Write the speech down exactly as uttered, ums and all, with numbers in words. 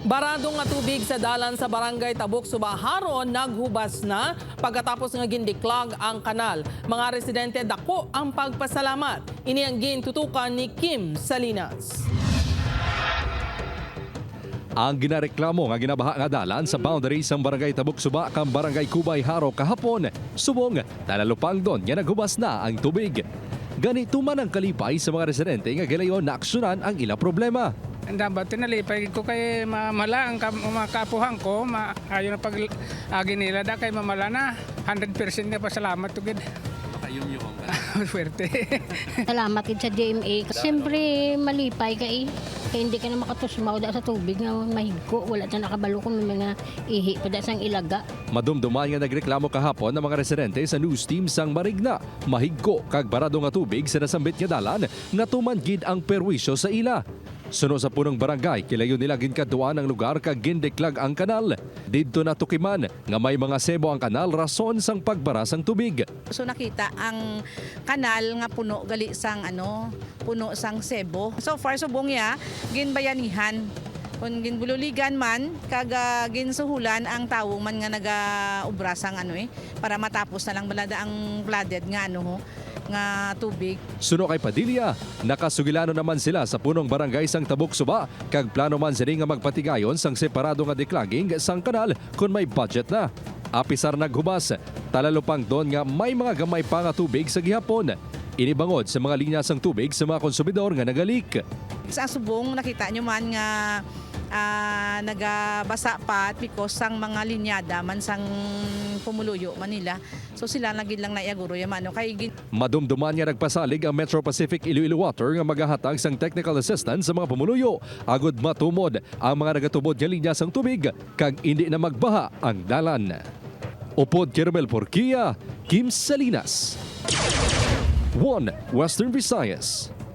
Barado nga tubig sa dalan sa Barangay Tabuk Suba Jaro naghubas na pagkatapos nga gindiklag ang kanal. Mga residente dako ang pagpasalamat. Ini ang gintutukan ni Kim Salinas. Ang ginareklamo nga ginabaha nga dalan sa boundary sang Barangay Tabuk Suba kag Barangay Cubay Jaro kahapon, subong nalalupangdon nga naghubas na ang tubig. Gani, tuman ang kalipay sa mga residente nga gilayon naaksyonan ang ila problema. Ang dapat tinalipay ko kay mamala ang kam-, mga kaapuhan ko, maayo na pag-agi nila da kay mamala na. Hundred percent nga pasalamat to gid. Makayumyong ka. Swerte. Salamat gid sa D M A. Siyempre, malipay ka eh. Kaya hindi ka na makatusmaw da sa tubig nga mahigko. Wala ta nakabalo kung may mga ihi pa da sang ilaga. Madumduman nga nagreklamo kahapon ang mga residente sa news team sang Marigna. Mahigko kag barado nga tubig sa nasambit nga dalan nga tuman gid ang perwisyo sa ila. Suno sa punong barangay, kilayon nila ginkadtuan ang lugar kag gindiklag ang kanal. Didto natukiman nga may mga sebo ang kanal rason sang pagbara sang tubig. So, nakita ang kanal nga puno gali sang, ano, puno sang sebo. So far, subong ya, ginbayanihan. Kung ginbululigan man, kag, ah, ginsuhulan ang tawo man nga nagaobra sang, ano, eh, para matapos na lang balada ang flooded nga, ano, ho, nga tubig. Suno kay Padilla, nakasugilanon naman sila sa punong barangay sang Tabuk Suba, kag plano man sini nga magpatigayon sang separado nga declogging sang kanal kon may budget na. Apisar naghubas, talalupangdon nga may mga gamay pa nga tubig sa gihapon. Ini bangod sa mga linya sang tubig sa mga konsumidor nga nagalik. Sa subong, nakita nyo man nga, ah, nagabasa pa because sang mga linyada man sang pumuluyo man nila. So, sila na gid lang naiaguro ya mano kay gin- Madumduman nga nagpasalig ang Metro Pacific Iloilo Water nga magahatag sang technical assistance sa mga pumuluyo agud matumod ang mga nagatubod nga linya sang tubig kag indi na magbaha ang dalan. Upod kay Romel Porquia, Kim Salinas, One Western Visayas.